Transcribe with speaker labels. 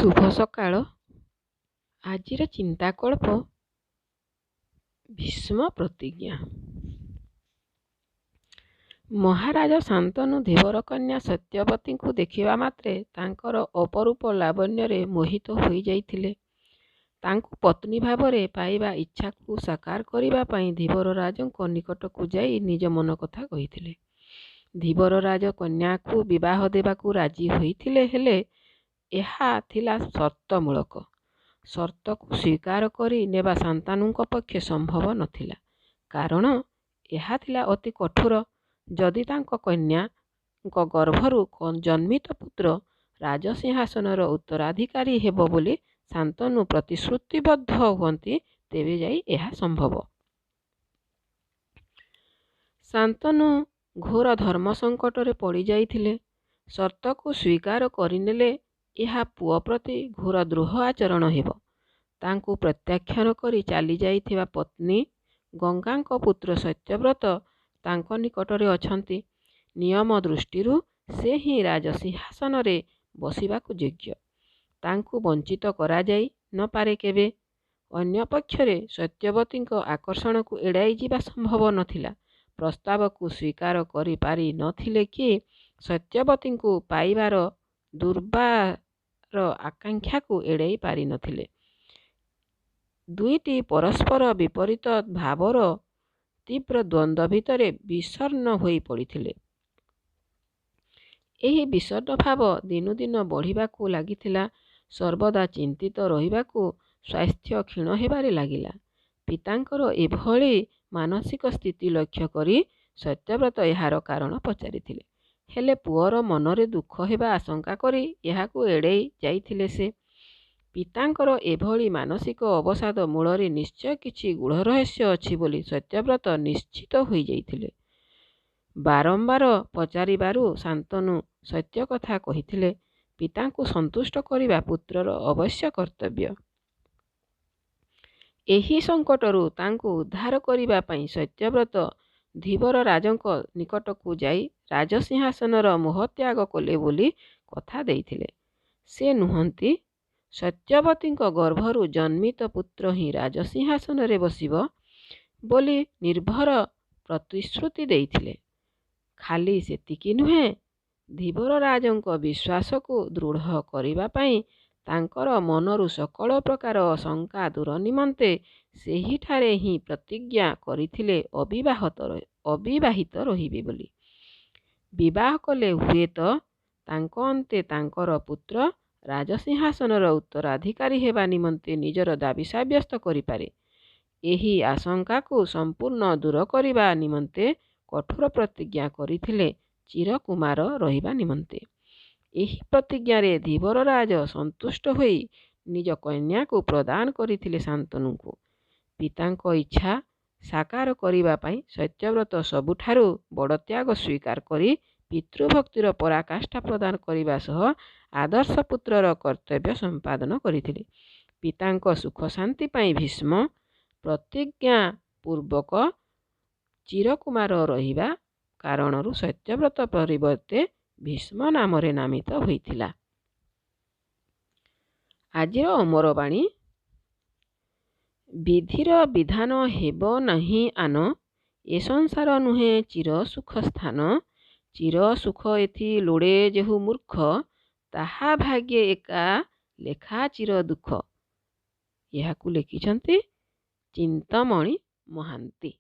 Speaker 1: ଶୁଭ ସକାଳ। ଆଜିର ଚିନ୍ତାକଳ୍ପ ଭୀଷ୍ମ ପ୍ରତିଜ୍ଞା। ମହାରାଜ ଶାନ୍ତନୁ ଧୀବର କନ୍ୟା ସତ୍ୟବତୀଙ୍କୁ ଦେଖିବା ମାତ୍ରେ ତାଙ୍କର ଅପରୂପ ଲାବଣ୍ୟରେ ମୋହିତ ହୋଇଯାଇଥିଲେ। ତାଙ୍କୁ ପତ୍ନୀ ଭାବରେ ପାଇବା ଇଚ୍ଛାକୁ ସାକାର କରିବା ପାଇଁ ଧୀବରରାଜଙ୍କ ନିକଟକୁ ଯାଇ ନିଜ ମନକଥା କହିଥିଲେ। ଧୀବରରାଜ କନ୍ୟାକୁ ବିବାହ ଦେବାକୁ ରାଜି ହୋଇଥିଲେ, ହେଲେ ଏହା ଥିଲା ସର୍ତ୍ତମୂଳକ। ସର୍ତ୍ତକୁ ସ୍ୱୀକାର କରି ନେବା ଶାନ୍ତନୁଙ୍କ ପକ୍ଷେ ସମ୍ଭବ ନଥିଲା, କାରଣ ଏହା ଥିଲା ଅତି କଠୋର। ଯଦି ତାଙ୍କ କନ୍ୟାଙ୍କ ଗର୍ଭରୁ ଜନ୍ମିତ ପୁତ୍ର ରାଜସିଂହାସନର ଉତ୍ତରାଧିକାରୀ ହେବ ବୋଲି ଶାନ୍ତନୁ ପ୍ରତିଶ୍ରୁତିବଦ୍ଧ ହୁଅନ୍ତି, ତେବେ ଯାଇ ଏହା ସମ୍ଭବ। ଶାନ୍ତନୁ ଘୋର ଧର୍ମ ସଙ୍କଟରେ ପଡ଼ିଯାଇଥିଲେ। ସର୍ତ୍ତକୁ ସ୍ୱୀକାର କରିନେଲେ ଏହା ପୁଅ ପ୍ରତି ଘୋର ଦ୍ରୋହ ଆଚରଣ ହେବ। ତାଙ୍କୁ ପ୍ରତ୍ୟାଖ୍ୟାନ କରି ଚାଲିଯାଇଥିବା ପତ୍ନୀ ଗଙ୍ଗାଙ୍କ ପୁତ୍ର ସତ୍ୟବ୍ରତ ତାଙ୍କ ନିକଟରେ ଅଛନ୍ତି। ନିୟମ ଦୃଷ୍ଟିରୁ ସେ ହିଁ ରାଜସିଂହାସନରେ ବସିବାକୁ ଯୋଗ୍ୟ। ତାଙ୍କୁ ବଞ୍ଚିତ କରାଯାଇ ନପାରେ କେବେ। ଅନ୍ୟପକ୍ଷରେ ସତ୍ୟବତୀଙ୍କ ଆକର୍ଷଣକୁ ଏଡ଼ାଇ ଯିବା ସମ୍ଭବ ନଥିଲା। ପ୍ରସ୍ତାବକୁ ସ୍ୱୀକାର କରିପାରି ନଥିଲେ କି ସତ୍ୟବତୀଙ୍କୁ ପାଇବାର ଦୁର୍ବାର ଆକାଂକ୍ଷାକୁ ଏଡ଼ାଇ ପାରିନଥିଲେ। ଦୁଇଟି ପରସ୍ପର ବିପରୀତ ଭାବର ତୀବ୍ର ଦ୍ୱନ୍ଦ୍ୱ ଭିତରେ ବିଷଣ୍ଣ ହୋଇ ପଡ଼ିଥିଲେ। ଏହି ବିଷଣ୍ଣ ଭାବ ଦିନୁ ଦିନ ବଢ଼ିବାକୁ ଲାଗିଥିଲା। ସର୍ବଦା ଚିନ୍ତିତ ରହିବାକୁ ସ୍ୱାସ୍ଥ୍ୟ କ୍ଷୀଣ ହେବାରେ ଲାଗିଲା। ପିତାଙ୍କର ଏଭଳି ମାନସିକ ସ୍ଥିତି ଲକ୍ଷ୍ୟ କରି ସତ୍ୟବ୍ରତ ଏହାର କାରଣ ପଚାରିଥିଲେ। ହେଲେ ପୁଅର ମନରେ ଦୁଃଖ ହେବା ଆଶଙ୍କା କରି ଏହାକୁ ଏଡ଼େଇ ଯାଇଥିଲେ ସେ। ପିତାଙ୍କର ଏଭଳି ମାନସିକ ଅବସାଦ ମୂଳରେ ନିଶ୍ଚୟ କିଛି ଗୂଢ଼ ରହସ୍ୟ ଅଛି ବୋଲି ସତ୍ୟବ୍ରତ ନିଶ୍ଚିତ ହୋଇଯାଇଥିଲେ। ବାରମ୍ବାର ପଚାରିବାରୁ ଶାନ୍ତନୁ ସତ୍ୟ କଥା କହିଥିଲେ। ପିତାଙ୍କୁ ସନ୍ତୁଷ୍ଟ କରିବା ପୁତ୍ରର ଅବଶ୍ୟ କର୍ତ୍ତବ୍ୟ। ଏହି ସଙ୍କଟରୁ ତାଙ୍କୁ ଉଦ୍ଧାର କରିବା ପାଇଁ ସତ୍ୟବ୍ରତ ଧୀବରରାଜଙ୍କ ନିକଟକୁ ଯାଇ ରାଜସିଂହାସନର ମୋହତ୍ୟାଗ କଲେ ବୋଲି କଥା ଦେଇଥିଲେ। ସେ ନୁହନ୍ତି, ସତ୍ୟବତୀଙ୍କ ଗର୍ଭରୁ ଜନ୍ମିତ ପୁତ୍ର ହିଁ ରାଜସିଂହାସନରେ ବସିବ ବୋଲି ନିର୍ଭର ପ୍ରତିଶ୍ରୁତି ଦେଇଥିଲେ। ଖାଲି ସେତିକି ନୁହେଁ, ଧୀବରରାଜଙ୍କ ବିଶ୍ୱାସକୁ ଦୃଢ଼ କରିବା ପାଇଁ ତାଙ୍କର ମନରୁ ସକଳ ପ୍ରକାର ଶଙ୍କା ଦୂର ନିମନ୍ତେ ସେହିଠାରେ ହିଁ ପ୍ରତିଜ୍ଞା କରିଥିଲେ ଅବିବାହିତ ରହିବେ ବୋଲି। ବିବାହ କଲେ ହୁଏତ ତାଙ୍କ ଅନ୍ତେ ତାଙ୍କର ପୁତ୍ର ରାଜସିଂହାସନର ଉତ୍ତରାଧିକାରୀ ହେବା ନିମନ୍ତେ ନିଜର ଦାବି ସାବ୍ୟସ୍ତ କରିପାରେ। ଏହି ଆଶଙ୍କାକୁ ସମ୍ପୂର୍ଣ୍ଣ ଦୂର କରିବା ନିମନ୍ତେ କଠୋର ପ୍ରତିଜ୍ଞା କରିଥିଲେ ଚିରକୁମାର ରହିବା ନିମନ୍ତେ। ଏହି ପ୍ରତିଜ୍ଞାରେ ଧୀବରରାଜ ସନ୍ତୁଷ୍ଟ ହୋଇ ନିଜ କନ୍ୟାକୁ ପ୍ରଦାନ କରିଥିଲେ ଶାନ୍ତନୁଙ୍କୁ। ପିତାଙ୍କ ଇଚ୍ଛା ସାକାର କରିବା ପାଇଁ ସତ୍ୟବ୍ରତ ସବୁଠାରୁ ବଡ଼ ତ୍ୟାଗ ସ୍ୱୀକାର କରି ପିତୃଭକ୍ତିର ପରାକାଷ୍ଠା ପ୍ରଦାନ କରିବା ସହ ଆଦର୍ଶ ପୁତ୍ରର କର୍ତ୍ତବ୍ୟ ସମ୍ପାଦନ କରିଥିଲେ। ପିତାଙ୍କ ସୁଖଶାନ୍ତି ପାଇଁ ଭୀଷ୍ମ ପ୍ରତିଜ୍ଞା ପୂର୍ବକ ଚିରକୁମାର ରହିବା କାରଣରୁ ସତ୍ୟବ୍ରତ ପରିବର୍ତ୍ତେ ଭୀଷ୍ମ ନାମରେ ନାମିତ ହୋଇଥିଲା। ଆଜିର ଅମର ବାଣୀ: ବିଧିର ବିଧାନ ହେବ ନାହିଁ ଆନ, ଏ ସଂସାର ନୁହେଁ ଚିର ସୁଖ ସ୍ଥାନ। ଚିର ସୁଖ ଏଥି ଲୋଡ଼େ ଯେହୁ ମୂର୍ଖ, ତାହା ଭାଗ୍ୟେ ଏକା ଲେଖା ଚିର ଦୁଃଖ। ଏହାକୁ ଲେଖିଛନ୍ତି ଚିନ୍ତମଣି ମହାନ୍ତି।